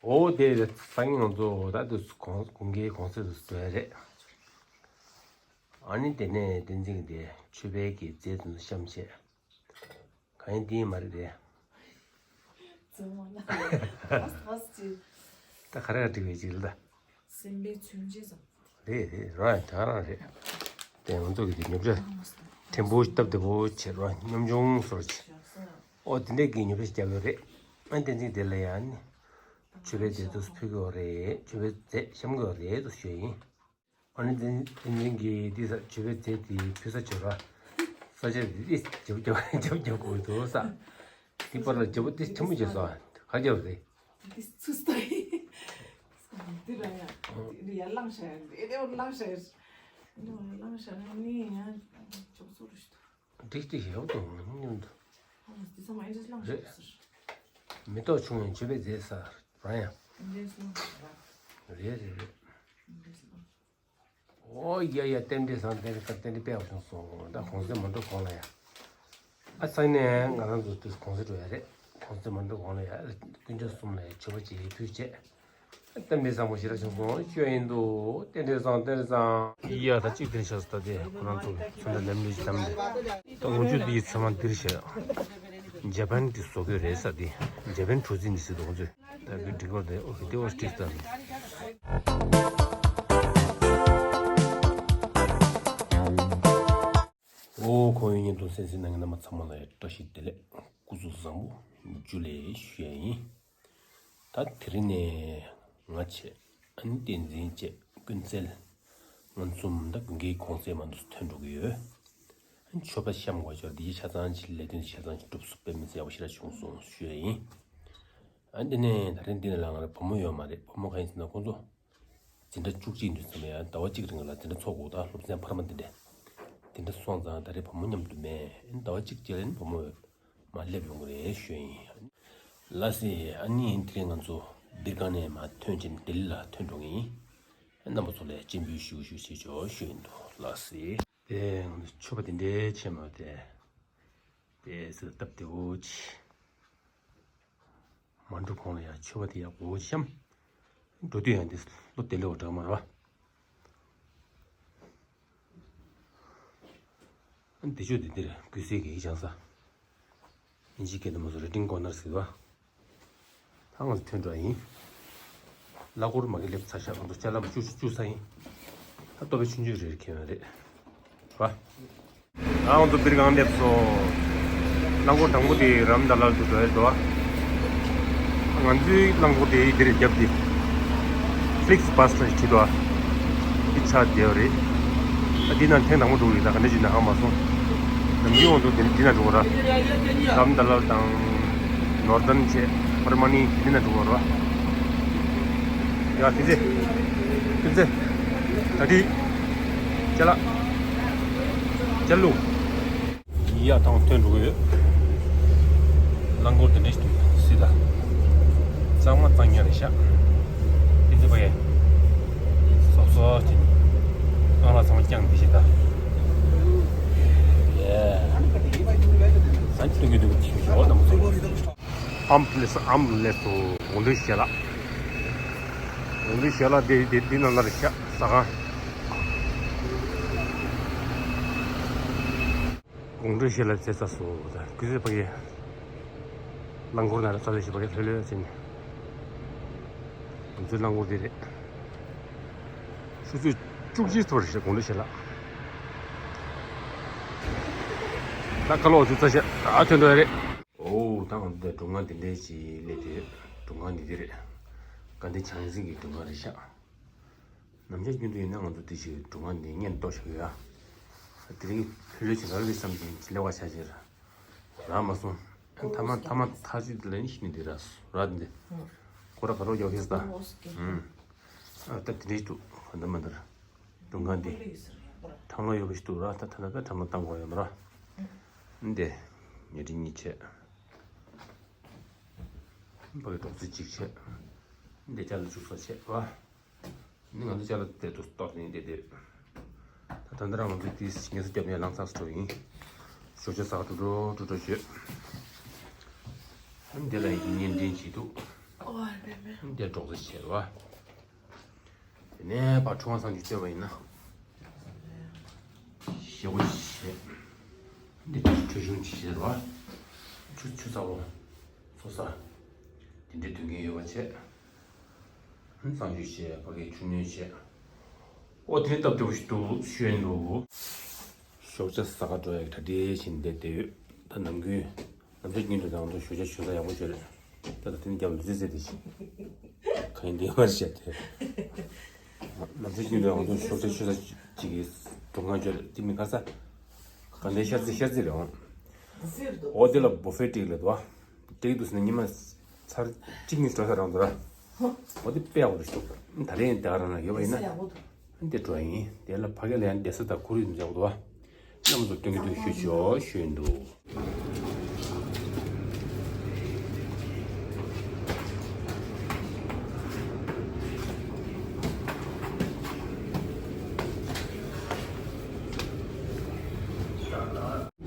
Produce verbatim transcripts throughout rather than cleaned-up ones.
འོ་དེ་སང་ཉིན་ང་ཚོ་ད་དུ་གོང་དགུན་ཁའི་གུང་སེང་དུ་འགྲོ་ཡ་རེད། ཨ་ནི་དེ་ནས་བསྟན་འཛིན་གྱིས་དེ་མཆོད་པའི་གི་རྫས་དེ་ཚོ་བཤམས་བྱས། གང་ཡིན་དེ་ཡིན་མ་རེད་དེ། རྫས་མ་ལ། ཨ་ཨ་ཙི། ད་ག་རེ་ག་འགྲིག་པའི་ཅིག་ལ་ད། སེམས་པའི་མཚོན་བྱེད་ཙམ། རེད་རེད། རང་ཡང་དེ་ག་རང་རེད། དེ་ང་ཚོ་གི་དེ་ཉོ་ཆ་ཕྲན་བུ་སྟབས་བདེ་པོ་བྱེད་རོགས། ཉམ་ཆུང་བཟོ་རོགས་བྱེད། ཨོ་དེ་འདྲས་ཀྱི་ཉོ་ཆ་རྒྱབ་ཡོད་རེད། ཨ་བསྟན་འཛིན་དེ་ལ་ཡང་ནི་མཆོད་པའི་རྫས་དུ་ཕུལ་གི་ཡོད་རེད། མཆོད་པའི་རྫས་བཤམ་གི་ཡོད་རེད་དུ་ཞུ་ཡིན། ཨ་ནི་བསྟན་བསྟན་འཛིན་གྱིས་འདི་ས་མཆོད་པའི་རྫས་དེ་ཕུལ་ས་བྱོས་ར། ས་ཆ་འདི་རྒྱབ་རྒྱབ་རྒྱབ་རྒྱབ་དགོས་འདུག་ས། འདི་པར་ལ་རྒྱབ་པོ་འདི་ཆེན་པོ་བྱས་སོང་། ག་རྒྱབ་རེད། འདི་ཚུ་ལྟ་ཡི། འདི་ར་ཡ། འདི་ཡར་བླངས་བཞག་ཡ། འདི་ཡར་བླངས་བཞག་ཡ། འདི་ཡར་བླངས་བཞག་ཡ་ནི་ཡ། ཅོག་ཙེ་རུ་ཞིག་འདུག་འགྲིག་འགྲིག་ཡག་པོ་འདུག་སྙམ་འདུག་འདི་ཚང་མ་ཨེ་འདྲ་བླངས་བཞག་ཟེར། མེ་ཏོག་ཆུང་ཡང་མཆོད་པའི་རྫས་ས་རང་ཡང་། ཨེ་འདྲ་བླངས་བཞག་ར། རེད་རེད་རེད། ཨེ་འདྲ་བླངས། ཨོ་ཡ་ཡ། རྟེན་འབྲེལ་བཟང་། རྟེན་འབྲེལ་བཟང་། རྟེན་འབྲེལ་དཔེ་ཡག་པོ་བྱུང་སོང་། ད་གུང་སེང་མ་འགྲོ་གོང་ལ་ཡ། ཨ་སང་ཉིན་ང་རང་ཚོ་དུས་གུང་སེང་འགྲོ་ཡ་རེད། གུང་སེང་མ་འགྲོ་གོང་ལ་ཡ། དཀོན་མཆོག་གསུམ་ལ་ཡ་མཆོད་པ་ཅིག་ཕུལ་བྱས། རྟེན་འབྲེལ་བཟང་པོ་ཞེ་དྲག་བྱུང་སོང་ཞུ་ཡ་ཡིན་འདུག་རྟེན་འབྲེལ་བཟང་། རྟེན་འབྲེལ་བཟང་། ཡ་ད་གཅིག་དེ་ཤག་ད་དེ་ཁོ་རང་ཚོ་ཚོན་ཁྲ་ལེམ་ལེ་ཞིག་བདམས་ཏེ། ད་འོ་ཚོད་དེ་ཚང་མ་འདིར་བཞག་འཇར་པན་དེ་བཟོ་གི་རེད་ས། དེ་འཇར་པན་གྲུ་གཟིངས་དེ་ཟེར་འདུག་འོ་ཚོད། ད་འདི་འགྲིག་པ་རེད། ཨོ་ཁེ་དེ་འོ་འགྲིག་ད། ཨོ་ཁོང་ཡོད་ཉིན་དུ་གསན་གཟིགས་གནང་མཁན་རྣམ་པ་ཚང་མ་ལ་ཡང་བཀྲ་ཤིས་བདེ་ལེགས། སྐུ་གཟུགས་བཟང་པོ། ཇུ་ལེ་ཞུ་ཡ་ཡིན། ད་དེ་རིང་ནས་ང་བྱས། ཨ་ནི་བསྟན་འཛིན་བྱས། ཀུན་གསལ། ང་གསུམ་ད་དགུན་ཁའི་གུང་སེང་མ་འདུག་ཐོན་འགྲོ་གི་ཡོད། ཨ་ནི་མཆོད་པ་བཤམས་དགོས་ཆོག་འདི་ཆ་ཚང་ཅིག་ལས་དོན་ཆ་ཚང་ཅིག་གྲུབ་སོང་། དཔེ་མི་སྲིད་ཡག་པོ་ཞེ་དྲག་བྱུང་སོང་ཞུ་ཡ་ཡིན། ཨ་འདི་ནས་ད་རིང་འདི་ནས་ལ་ང་རང་བུ་མོ་ཡོད་མ་རེད། བུ་མོ་གང་ཡིན་ཟེར་ན་ཁོང་ཚོ་འཛིན་གྲྭ་བཅུ་གཅིག་འདུག་ཙམ་ཡང་ཟླ་བ་གཅིག་རིང་ལ་འཛིན་གྲྭ་ཚོགས་དགོས། ད་སློབ་ཚན་འཕར་མ་འདི་འདྲས། འདི་འདྲ་སོང་ཙང་ད་རེས་བུ་མོ་མཉམ་དུ་མེད། ཟླ་བ་གཅིག་རྗེས་ལ་ནི་བུ་མོ་མར་སླེབས་ཡོང་གི་རེད་ཞུ་ཡིན། ལགས་སེ། ཨ་ནི་དེ་རིང་ང་ཚོ་སྦིར་ཀང་ནས་མར་ཐོན་བྱས་ལྡི་ལི་ལ་ཐོན་འགྲོ་གི་ཡིན། རྣམ་པ་ཚོ་ལ་སྤྱན་འབུལ་ཞུ་ཞུ་བྱེད་ཆོག་ཞུ་ཡིན་འདུག་ལགས་སེ། དེ་ང་ཚོ་མཆོད་པ་དེ་འདྲའི་ཆེན་མོ་དེ། དེ་ཟེར་སྟབས་བདེ་བོ་ཆེ། མ་འགྲོ་གོང་ལ་ཡང་མཆོད་པ་དེ་ཡག་པོ་བཤམས། འགྲོ་དུས་ཡང་དེ་བློ་བདེ་ལེ་བ་འདྲ་མ་རེད་པ། འདི་ཆོས་འདི་འདིར་གུས་སེ་གི་སྦྱང་ས། ཨིན་ཇི་སྐད་དུ་མ་སོ་རི་ཏིང་གོ་ནར་ཟེར་བ། ད་ང་ཚོ་ཐོན་འགྲོ་ཡིན། གླ་འཁོར་མ་གི་སླེབས་ཚར་ཤག་ང་ཚོ་ཅ་ལག་བཅུ་བཅུ་ས་ཡིན། ད་ལྟོ་བའི་ཆུང་ཆུང་རེ་རེ་ཁྱེར་ཡོང་རེད། བ། ང་ཚོ་སྦིར་ཀང་སླེབས་སོང་། རླངས་འཁོར་དང་པོ་དེ་རམ་ད་ལ་དུ་འགྲོ་ཡས་འདུག་ང་ཚོའི་རླངས་འཁོར་དེ་འདིར་རྒྱབ་དེ། ཕི་ལིག་སི་བྷ་སི་ལ་བྲིས་འདུག་འདི་ཆགས་བསྡད་ཡོད་རེད། ད་འདི་ནང་ཐེངས་དང་པོ་འགྲོ་གི་ཡིན། ད་ག་འདྲ་བྱས་ན་ཧ་མ་སོང་། ནམ་རྒྱུན་འོང་དུ་འདི་འདི་ནང་འགྲོ་གི་ར། རམ་ད་ལ་དང་། ནོར་དན་བྱས། ཧར་མ་ནི་འདི་ནང་འགྲོ་གི་ར། ཡ་ཐི་ཙེ། ཐི་ཙེ། ད་དི། ཅ་ལག་ཅ་ལུ། ཡ་ཐང་ཐོན་འགྲོ་གི་ཡོད། རླངས་འཁོར་དེ་འདྲ་ཞིག་འདུག་སྲིད་ད། གཙང་མ་གཙང་ཉག་རེད་ཤག་དེ་ཚོ་བས། སོབ་སོབ་ཅིག་ཨང་ལ་ཚང་མ་རྐྱང་འདི་ཞིག་ད། ཡེ། ས་འདི་འདུག་གི་འདུག་གི་ཞོག་ནམ་སོ། ཨམ་ཕུ་ལེ་སོ། ཨམ་ཕུ་ལེ་སོ། དགོང་དྲོའི་ཞལ་ལག་དགོང་དྲོའི་ཞལ་ལག་དེ་དེ་འདི་ནང་ལ་རེད་ཤག་ཟ་ཁང་། དགོང་དྲོའི་ཞལ་ལག་བཟས་ཚར་སོང་། ད་ཁུ་ཚོས་ཕ་གི་རླངས་འཁོར་ནང་ལ་ཚ་ལས་ཞིག་ཕ་གི་ལྷོད་ལྷོད་བྱས་ནས། ང་ཚོའི་རླངས་འཁོར་འདི་རེད། ཆུ་ཚོད་བཅུ་གཅིག་ཐོག་རེད་ཤག་དགོང་དྲོའི་ཞལ་ལག་ད་ཁ་ལོག་ཚོ་རྩྭ་ཤ་ད་ཐོན་འགྲོ་ཡ་རེད། ཨོ་ད་ང་ཚོ་འདིར་སྒྲུབ་ཁང་འདི་འདྲའི་ཅིག་སླེབས་དུས་སྒྲུབ་ཁང་འདི་འདི་རེད། དགའ་ལྡན་བྱང་སེམས་ཀྱི་སྒྲུབ་ཁང་རེད་ཤག་ནམ་ཞག་རྒྱུན་དུ་ཡིན་ན་ང་ཚོ་འདི་ཞིག་སྒྲུབ་ཁང་འདི་སྔོན་འགྲོ་ཞིག་ཡོད་ཨ། དེ་རིང་ལྷོད་ལྷོད་ཅིག་རག་རེད་བསམ་གྱིན་སླེབས་པ་བྱས་ཕྱིར། རག་མ་སོང་། ཐ་མ་ཐ་མ་ཐག་ཆོད་དེ་ལ་ནི་ཤི་ནི་འདི་ར་ར་འདི། ཁོ་ར་ག་རོ་ཡོག་ཤེས་ད། ཨུམ། ཨ་ད་དེ་འདྲ་ཞིག་འདུག་ག་འདི་མ་འདིར། སྒྲུབ་ཁང་འདི། ཁྲམ་ལོ་ཡོད་པ་ཞིག་འདུག་ར། ད་ད་ད་ད་ཁྲམ་ལོ་བཏང་དགོས་ཡོད་མ་ར། འདི། ཉལ་ཁྲི་གཉིས་བྱས། ཕ་གི་གྲོགས་ཚོད་གཅིག་བྱས། འདི་ཅ་ལག་བཅུ་གསུམ་བྱས་པ། ནི་ང་ཚོ་ཅ་ལག་དེ་ཚོ་གཏོར་ནས་བསྡད་དེ། ད་ད་ལྟ་རང་ང་ཚོ་དེ་ངལ་གསོ་རྒྱབ་ནས་ལངས་ཚར་འགྲོ་ཡིན། ཞོགས་ཇ་ཟ་ག་འགྲོ་འགྲོ་འགྲོ་འགྲོ་བྱོས། ཨ་ནི་དེ་ལ་ཡིན་གཉེན་འདྲེན་བྱེད་འདུག་འདི་སྒྲོག་ཙེ་བྱས་རོ། དེ་ནས་ཕར་ཁྲུས་ཁང་སང་ཆུ་བཏོན་པ་ཡིན་ན། ཞེ་པོ་བྱས། འདི་ཁྲུས་གཞོང་ཅིག་བྱས་རོ། ཆུ་ཆུ་ཚ་བོ། སོ་ས། དེ་འདྲའི་དོན་རྐྱེན་ཡོད་པ་བྱས། གཙང་ཆུ་བྱས་ཕ་གིའི་ཆུ་སྣོད་བྱས། ཨོ་དེ་སྟབས་བདེ་པོ་ཞིག་འདུག་ཤོད་འདུག་ཞོགས་ཇ་ཟ་ག་འགྲོ་ཡག་གྲ་སྒྲིག་བྱས་ནས་བསྡད་ཡོད། ད་ནམ་རྒྱུན་ནམ་ཞག་ཉིན་དུ་དང་དུ་ཞོགས་ཇ་ཞོགས་ཇ་ཡག་པོ་བྱོས་རེད། ད་ད་དེ་ནི་རྒྱབ་ལུས་རྩེད་རྩེད་དེ་ཅི་གང་ཡིན་དེ་མར་བཤད་དེ། ནམ་ཞག་ཉིན་དུ་དང་དུ་ཞོགས་ཇ་ཞོགས་ཇ་ཅིག་གིས་སྒྲུབ་ངང་བྱོས་རེད། དེ་མི་ཁ་ས་གང་དེ་ཤར་རྩེད་ཤར་རྩེད་རེད་འོང་། འོ་དེ་ལ་བུ་ཧྥེ་ཏིག་ལ་དུ་བ། སྤྲད་འདུག་ཟེར་ན་ཉི་མ་ཚར་གཅིག་གཉིས་འགྲོ་ས་རང་འདུག་ར། འོ་དེ་དཔེ་ཡག་པོ་འདུག་ཞུ། ད་རེས་དེ་ག་རང་ན་ཡོད་པ་ཡིན་ན། འདི་འགྲོ་ཡིན། དེ་ལ་ཕ་གི་ལ་ཡང་བསྡད་ས་དང་ཁོར་ཡུག་འདི་ཡག་པོ་འདུག་བ། རྣམ་པ་ཚོ་སྟོན་གྱི་འདུག་ཞུ་ཆོག་ཞུ་ཡིན་འདུག་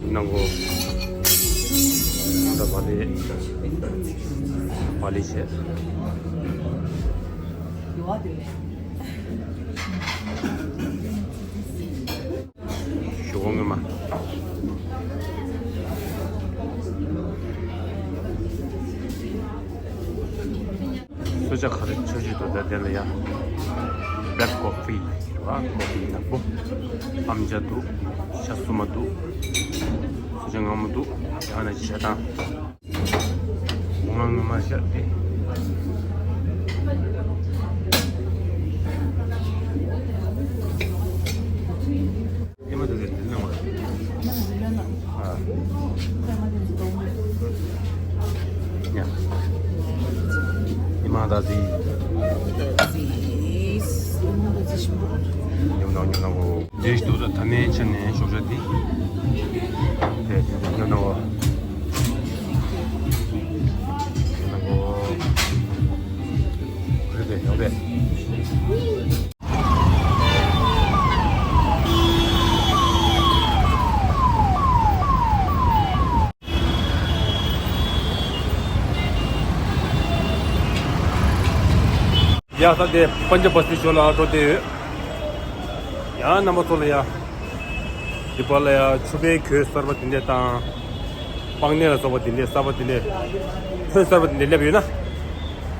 ནང་གོ། ད་བ་ལི། བ་ལི་བྱས། ཞོགས་པ་སྔོན་མ། གསོལ་ཇ་ག་རེ་ཆོས་ཅིག་འདུག་ད་དེ་ལ་ཡ། Black coffee རེད་བ། ཀོ་ཕི་ནག་པོ། ཨམ་ཇ་འདུག་ཇ་སྲུབ་མ་འདུག་གསོལ་ཇ་མངར་མོ་འདུག་ཡང་ན་ཇ་དང་། ངོ་མ་ངོ་མ་ཤ་སྟེ། ཨེ་མ་དེ་དེ་ལ་མ། ཨ། ཡ། ཨེ་མ་ད་ཟི། ཉོ་ན་ཉོ་ན་གོ། རྗེས་སུ་ད་ཐ་མའི་ཆ་ནས་ཞོགས་ཇ་འདི། དེ་དེ་ཉོ་ན་གོ། ཉོ་ན་གོ། རེད་པས་ཡོད་པས། ཡ་ས་དེ་པན་ཇ་བ་སྟི་ཕྱོགས་ལ་འགྲོ་བསྡད་ཡོད། ཡང་རྣམ་པ་ཚོ་ལ་ཡ། འདི་པར་ལ་ཡ་ཕྱུ་པའི་གོས་གསར་པ་དེ་འདྲས་དང་། པང་གནས་ལ་སོགས་པ་དེ་འདྲས་གསར་པ་དེ་འདྲས། ཐོན་གསར་པ་དེ་འདྲས་སླེབས་ཡོད་ན།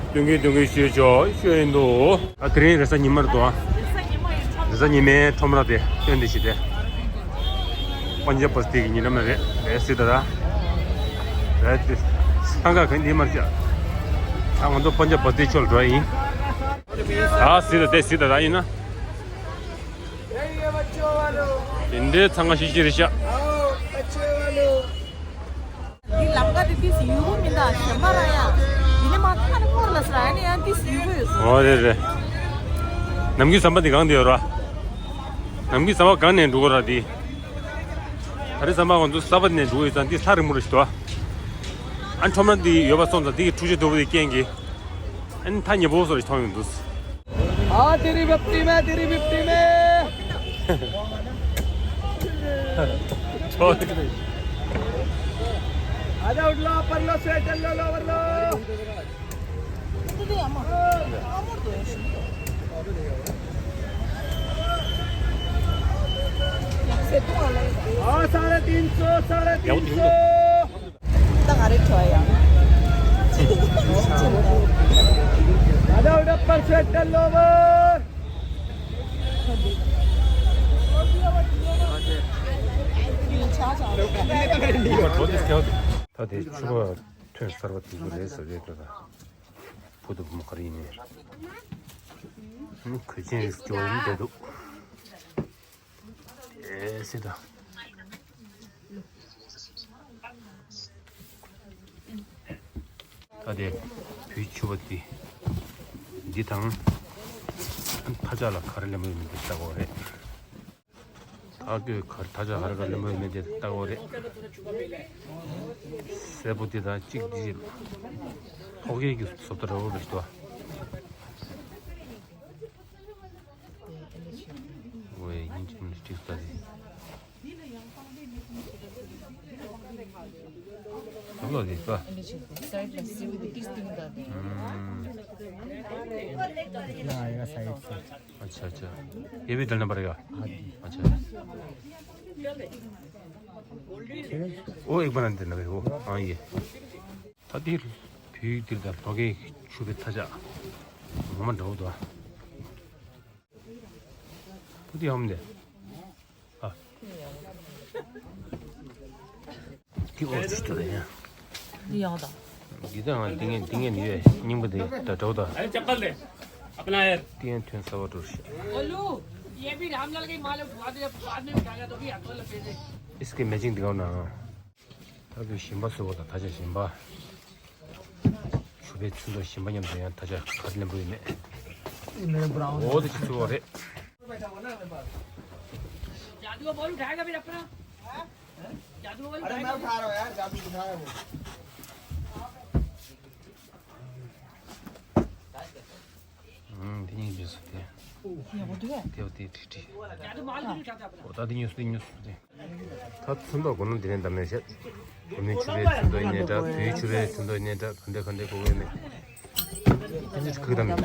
སྟོན་གྱི་སྟོན་གྱི་ཞུས་ཆོག་ཞུ་ཡིན་འདུག་ཨ་དེ་རིང་རེས་གཟའ་ཉི་མ་རེད་འདུག་ཨ། རེས་གཟའ་ཉི་མའི་ཁྲོམ་ར་དེ་སྟོན་དེ་ཞིག་དེ། པན་ཇ་བ་སྟི་གི་ཉིན་རེ་མ་རེད་རེད་སྲིད་ད་ད། རེད་དེ། སང་ག་གང་འདི་མར་བྱ། ཨ་ང་ཚོ་པན་ཇ་བ་སྟི་ཕྱོགས་ལ་འགྲོ་ཡ་ཡིན། ཨ་སྲིད་ད་དེ་སྲིད་ད་ད་ཡིན་ན། དེ་འདྲའི་ཚང་ང་ཤི་ཤི་རེད་ཤག་འདི་ལམ་ཀ་དེ་ཏིས་ཡུལ་པོ་མིན་ད་གཞན་པ་ར་ཡ། འདི་ནས་མ་ཐག་ནས་འཁོར་ལ་ཟེར་ཨ་ནི་ཡང་ཏིས་ཡུལ་པོ་ཡོད་སོང་། ཨོ་རེད་རེད། ནམ་རྒྱུན་ཟམ་པ་འདི་གང་དུ་ཡོད་ར། ནམ་རྒྱུན་ཟམ་པ་གང་ནས་འགྲོ་གི་ར་འདི། ད་རེས་ཟམ་པ་ང་ཚོ་གསར་པ་ནས་འགྲོ་གི་ཡོད་ཙང་འདི་ས་རིང་པོ་རེད་ཤི་ཏོ། ཨ་ཁྲོམ་ར་འདི་ཡོད་པ་སོང་ཙང་འདི་གི་འཁྲུག་ཆ་དོད་པོ་འདི་རྐྱེན་གྱིས། ཨན་ཐ་ཉེ་པོ་སོར་ཐོང་ཡོང་འདུག་ཨ་དེ་རི་བབ་ཏི་མེ་དེ་རི་བབ་ཏི་མེ། ཨ་ད་འུར་ལོ་པར་ལོ་སེ་ཏལ་ལོ་ལོ་བར་ལོ། ཨ་སཱ་རེ་ཏིན་སོ་སཱ་རེ་ཏིན་སོ། ད་ག་རེ་བྲོ་ཡ། ད་ད་ད་པར་ཆེ་ཏ་ལོ་བར། ད་དེ་ཆུ་བ་ཐོན་གསར་བ་དེ་ཚོ་ལས་ས་རེད་ད། བུ་དུ་བུ་མོ་ག་རེ་ཡིན་ནས། གོས་ཆེན་རིགས་སྐྱོ་བོ་མི་བསྡད་འདུག་ཨེ་སི་ད། ད་དེ་བུའི་ཕྱུ་པ་དེ་འདི་དང་། ཐ་ཆ་ལ་ག་རེ་ལེན་པ་ཡོད་མེད་དེ་ལྟ་དགོས་རེད། ད་ལྟོས་ག་ཐ་ཆ་ག་རེ་ག་ལེན་པ་ཡོད་མེད་དེ་ལྟ་དགོས་རེད། སེར་པོ་དེ་དང་གཅིག་འདི་ཐོག་ཁའི་གི་བཟོ་ལྟ་འདྲ་བོ་རེད་དོ། ཝེ་ཡིན་གཅིག་མིན་གཅིག་ལྟ་རེད། ད་ལོ་ हाँ, ये साइड से। अच्छा, अच्छा। ये भी डालना पड़ेगा? हाँ जी। अच्छा। वो एक बना देना भाई, वो। हाँ, ये। ད་འདིར་བོད་འདིར་དང་ལོ་ཀའི་ཕྱུ་པའི་ཐ་ཆ་ངོ་མ་འདྲ་བོ་འདུག་ཨ། བུ་དེ་ཡོང་མི་འདུག་ཨ། དེ་ཨོ་ཅི་ཏོ་རེད་ཡ། འདི་ཡང་དང་། འདི་དང་ང་འདི་ངན་འདི་ངན་ཡོད་སྙིང་པོ་དེ་ད་འདྲ་བོ་དང་། अरे चप्पल दे अपना यार। དེ་ཡང་ཐོན་ས་བ་འགྲོ་ཤག गोलू, ये भी रामलाल का ही माल है, उठवा दे, बाद में उठाएगा तो भी हाथों लपेट दे। इसके मैचिंग दिखाओ ना। ད་དུང་ཞིམ་པ་བཟོ་བ་དང་ད་ཆ་ཞིམ་པ། ཕྱུ་པའི་ཚོན་མདོག་ཞིམ་པ་མཉམ་དུ་ཡང་ད་ཆ་ག་རེ་ལེན་པོ་ཡིན་མེད། ये मेरा ब्राउन འོ་དེ་ཅི་ཚོ་རེད། जादू का बॉल उठाएगा फिर अपना। जादू का बॉल अरे मैं उठाएगा। उठा रहा हूँ यार, जादू उठा रहा है वो। ཨང་། དེ་གཉིས་འདྲེས་སོང་སྟེ། ཡག་པོ་འདུག་གས། དེ་བ་དེ་ཁྲིག་ཁྲིག जादू माल भी नहीं उठाता अपना। འོ་ད་དེ་ཉོས་སོང་དེ་ཉོས་སོང་དེ། ད་ཚོན་མདོག་གོ་ནོ་དེ་ནས་འདམ་ཡོད་བཤད། བོད་མིའི་ཕྱུ་པའི་ཚོན་མདོག་ཡིན་ནའི་འདྲ། བོད་ཡིག་ཕྱུ་པའི་ཚོན་མདོག་ཡིན་ནའི་འདྲ། ག་འདྲ་ག་འདྲ་གོ་གི་ཡོད་མེད། དེ་ཚོ་གུ་འདམ་ཡོད།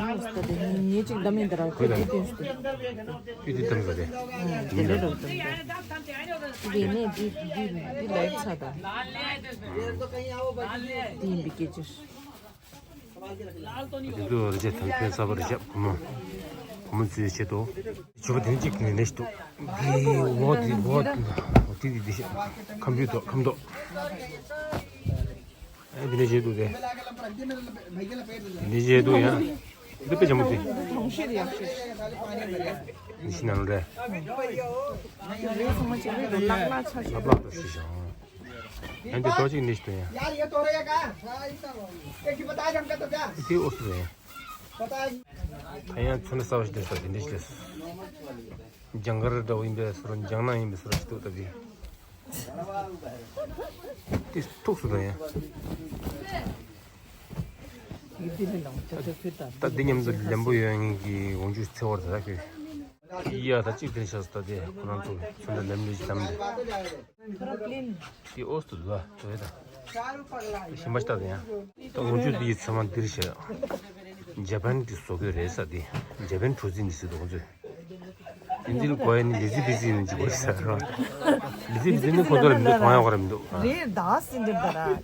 ངས་ཅིག་འདམ་ཡིན་ད་ར་གུ་འདམ་ཡོད། དེ་དེ་འདམ་ཟ་དེ། དེ་འདྲ་རོ་འདམ་ད། དེ་ནས་འདི་འདི་འདི་ལེགས་ཚ་ད། དེ་ཡིན་པའི་སྐད་ཆ། དེ་ཚོ་རེ་ཆེ་དང་ཕན་ས་བར་བཞག་བུ་མོ། བུ་མོ་ཚོའི་ཆེད་དུ། ཕྱུ་པ་དེ་གཅིག་ནས་ནས་ཤི་འདུག་འདི་འོ་འདི་འོ་འདི་འདི་འདི་ཤ། ཁམ་བུ་ཏོ་ཁམ་ཏོ། ཨེ་འདི་ནས་བཞེས་འདུག་དེ། འདི་བཞེས་འདུག་ཡ། འདི་དཔེ་ཆ་མོ་དེ། གྲོང་ཤེས་ཡག་ཤོས། འདི་ཤི་ན་ལ་རེད། རེད་སོང་མ་ཅིག་རེད་འདུག་ལག་ལག་ཆ་ཤོས། ལབ་ལབ་ཏུ་ཤི་ཤོག་ཡང་འདི་ཏོ་གཅིག་ནི་ཞིག་ཏུ་ཡང་། यार, ये तोड़ेगा कहाँ? एक ही बताया हमको तो क्या? དེ་ཨོ་སི་རེད། पता है। ད་ཡང་ཚོན་གསར་པ་ཞིག་འདེབས་ས་དེ་འདྲ་ཞིག་རེད། ལྗང་དཀར་འདྲ་བོ་ཡིན་པས་སོ་ར་ལྗང་ནག་ཡིན་པས་སོ་ར་ཞིག་འདུག་ད་དེ། དེ་ཐུག་སུ་ད་ཡང་། ད་འདི་མཉམ་དུ་ལེན་པོ་ཡོད་ངེས་ཀྱི་འོང་ཆུ་ཚེ་བར་ད་ད་ཁྱོད། ཡ་ད་གཅིག་དེ་ཤག་ད་དེ་ཁོ་རང་ཚོ་ཚོན་ད་ལེམ་ལེ་ཞིག་དམ་དེ། དེ་ཨོ་སྟོད་ལ་དོད་ད། ཞིམ་པ་ཞིག་ད་དེ་ཡང་། ད་འོང་ཆུ་དེ་ཚང་མ་འདིར་ཤག་ཇ་པན་གྱི་བཟོ་གི་རེད་ས་དེ། ཇ་པན་གྲུ་རྩི་ནི་ཟེར་འདུག་ཁོ་ཚོས། དེ་འདིར་གོ་ཡ་ནི་ལི་ཙི་པི་ཙི་ནི་འཇུག་པ་ས་རེད་བ། ལི་ཙི་པི་ཙི་ནི་ཁོ་ཚོ་ལ་མི་འདུག་མཐོང་ཡ་ག་རེ་མི་འདུག་ཨ། རེད་ད་སྲིད་འདི་ལྟར་ཨ།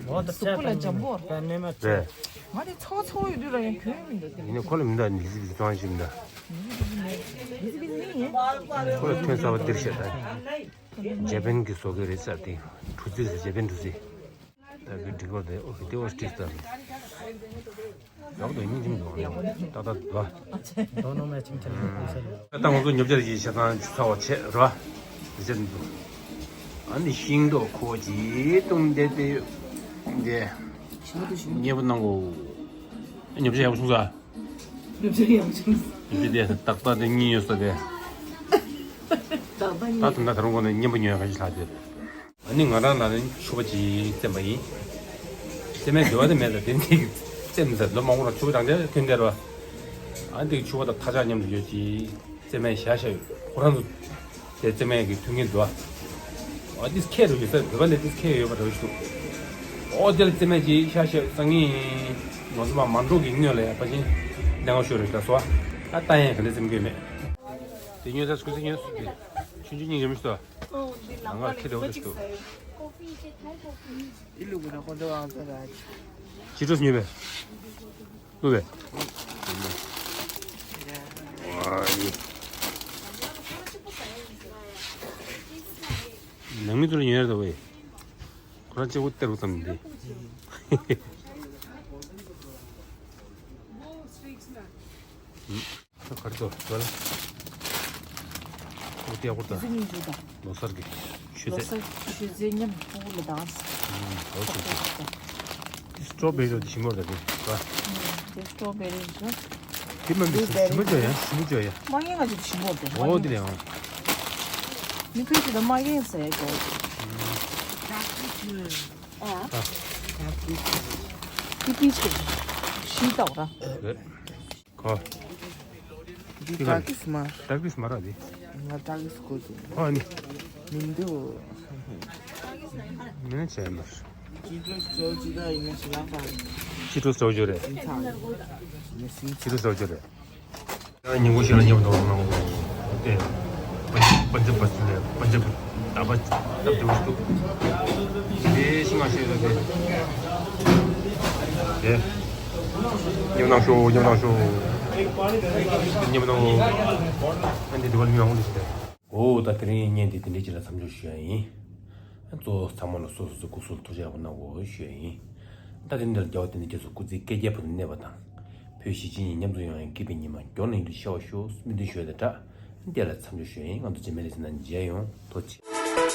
གཟུགས་པོ་ལ་འཇམ་པོ། རེད། ང་དེ་ཚོ་ཚོ་ཡོད་དུས་ར་ཡང་གྱོན་མི་འདུག་དེ། ཡིན་ནའི་ཁོ་ལ་མི་འདུག་ནི་ལི་ཙི་པི་ཙི་ཚོང་ཞིག་མི་འདུག་ལི་ཙི་པི་ཙི་ནི་ཡིན། ཁོ་ལ་ཐོན་ས་བ་འདིར་བཤད་ད། ཇ་པན་གྱི་བཟོ་གི་རེད་ས་དེ། གྲུ་རྩི་རེད་ས་ཇ་པན་གྲུ་རྩི། ད་གི་འགྲིག་པ་དེ་ཨོ་ཁེ་དེ་ཨོ་སྟྲིག་ད། ཡག་དོ་ཉིན་ཅིག་འདུག་ཨ། ཏག་ཏག་འདུག་ཨ། ད་ང་ཚོ་ཉོ་ཆ་ཞིག་བྱེད་སྟངས་ཆུ་ཚ་བ་བྱེད་ར། རེ་ཆེ་འདུག་ཨ་ནི་ཤིང་ཏོག་ཁོག་ཅིག་བཏུང་བསྡད་དེ་ཡོད། འདི་ཉེ་པོ་གནང་གོ། ཉོ་ཆ་ཡག་པོ་བྱུང་ས། ཉོ་ཆ་ཡག་པོ་བྱུང་ས། ཉོ་ཆ་དེ་ཏག་ཏག་དེ་གཉིས་ཡོད་ས་དེ། ཏག་ཏག་གཉིས། ད་དུང་ད་ད་རུང་གོ་ནས་མཉེན་པོ་ཉོ་ཡག་ག་ཞིག་ལྷག་དེ། ཨ་ནི་ང་རང་ལ་ནི་ཕྱུ་པ་ཅིག་བཙེམས་པ་ཡིན། བཙེམ་མའི་འདོད་པ་དེ་མེད་ལ་དེ་འདི་བཙེམས་ཟེར་ལོ་མང་པོ་ར་ཕྱུ་པ་རང་འདྲ་ཐོན་བསྡད་རོ། ཨ་འདི་ཕྱུ་པ་དང་ཐ་ཆག་མཉམ་དུ་ཡོད་ཅིག་བཙེམ་མའི་བཞག་བཞག་ཡོད་ཁོ་རང་ཚོ། དེ་བཙེམ་མའི་གི་མཐུན་རྐྱེན་འདུག་ཨ། ཨ་འདི་ཁྱེད་རུ་ཡོད་ས་བོད་པ་ལས་འདི་ཁྱེད་ཡོད་པ་རེད་ཞུ། ཨོ་དེ་ལ་བཙེམ་མའི་ཅིག་བཞག་བཞག་སང་ཉིན་ང་ཚོ་མ་མ་འགྲོ་གི་སྔོན་ལ་ཡ་ཕ་ཆེན་ལས་ང་ཤོར་རེད་ད་སོ། ཨ་ལྟ་ཡན་ག་ལས་བཙེམ་གི་མེད། དེ་ཉོས་ས་སྐུ་ཚེ་ཉོས་སུ་དེ་ཆུང་ཆུང་གཉིས་ཀྱི་མི་སོ། ང་ལ་ཁྱི་དེ་འོ་དེ་ཞུ། ཅི་འགྲོ་སྙོད་པས། ལུ་བས། ནང་མི་ཚོ་ལ་ཉོས་ཡར་ད་བས། ཁོ་རང་གཅིག་པུ་སྟེར་བུ་ཙམ་འདི། ཁར་ཏོ་ཟོལ། ཨོ་ཏི་ཨ་ཁུར་ཏ། ཟི་ཉིན་ཞུ་དང་། ལོ་སར་གི་ཤུ་ལོ་ཚེ། སར་ཤུ་ཚེ་མཉམ་པོ་ལ་དང་། ཨོ་ཤུ་ཚེ། ཏི་སི་ཊོ་བེ་རི་ཏི་ཞིམ་པོ་རེད་པ། ཏི་སི་ཊོ་བེ་རི་ཞུ། ཏི་མ་མི་ཞིམ་པོ་ཅོ་ཡ་ཞིམ་པོ་ཅོ་ཡ། མ་ངན་ང་ཅིག་ཞིམ་པོ་རེད། ཨོ་ཏི་ལེ་ཨང་། མི་ཁུལ་ཞིག་ལ་མ་ངན་ཟེར་གོ། ཨ། ཏི་ཏི་ཞིག་ཞི་ཏོག་ར། གོ། འདི་ཏག་ཏིས་མ། ཏག་ཏིས་མ་ར་འདི། ང་ཏག་ཏིས་གོ་འདུག་ཨ་ནི། མི་འདུག་མིན་ན་བྱས་མར། Citrus Georgia ཡིན་ན་ཞེ་དྲག་པ། Citrus Georgia རེད། ཡིན་ཚ། Citrus Georgia རེད། ཡང་ཉིན་གུང་ཞིག་ལ་མཉམ་དུ་འོང་ནང་དེ། པན་ཇབ་པ་སི་ལེ་པན་ཇབ་ད་པ་ད་པ་དེ་བ་སྟུ། དེ་ཤི་ང་ཤེས་ལ་དེ། དེ། མཉམ་ནང་ཤོག་མཉམ་ནང་ཤོག་མཉམ་ནང་། ཨ་འདི་དེ་བ་ལ་མྱོང་འདི་ཞིག་རེད། འོ་ད་དེ་རིང་བརྙན་འདི་དེ་འདྲའི་ཅིག་ལ་མཚམས་འཇོག་ཞུ་ཡ་ཡིན། གཙོ་བོ་ཚང་མ་ལ་སོ་སོ་སོ་སྐུ་གཟུགས་ལ་ཐུགས་རྗེ་ཆེ་གནང་དགོས་ཞུ་ཡ་ཡིན། ད་དེ་འདིར་རྒྱལ་བ་དེ་འདྲ་རྒྱ་མཚོ་སྐུ་ཚེ་བསྐལ་བརྒྱའི་བར་དུ་གནས་པ་དང་། བོད་གཞིས་བྱེས་གཉིས་མཉམ་དུ་ཡོང་ཡ་སྐྱིད་པའི་ཉི་མ་མགྱོགས་ནས་ཡིན་དུ་ཤར་བ་ཤོག་སྨོན་འདུན་ཞུ་ཡ་དང་སྦྲགས། འདི་ལ་མཚམས་འཇོག་ཞུ་ཡ་ཡིན། ང་ཚོ་རྗེས་མའི་ལེ་ཚན་ནང་མཇལ་ཡོང་། ཐུགས་རྗེ་ཆེ།